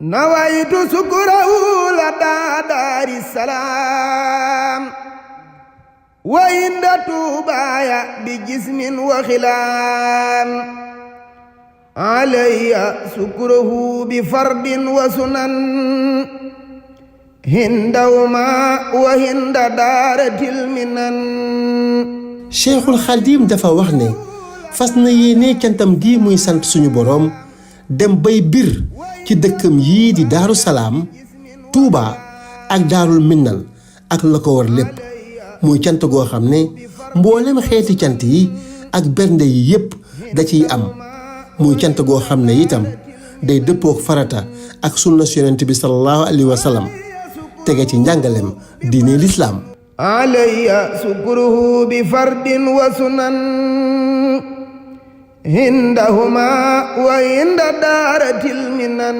نويت سكره لدى دار السلام وعند توبايا بجسم وخلام علي سكره بفرد وسنن هندوما وهند دارة المنن Cheikhul Khadim dafa wax ne fas na yéene cantam gi muy sant suñu boroom dem bay bir ci dëkkam yii di Daaru Salaam Touba ak Daarul Minnan ak la ko war lépp muy cant goo xam ne mboolem xeeti cant yi ak bernde yi yépp da ciy am muy cant goo xam ne itam day dëppook farata ak sunna Yonent bi sallallahu alayhi wa sallam tege ci njàngalem diine lislaam علي سكره بفرد وسنن هندهما وعند دارة المنن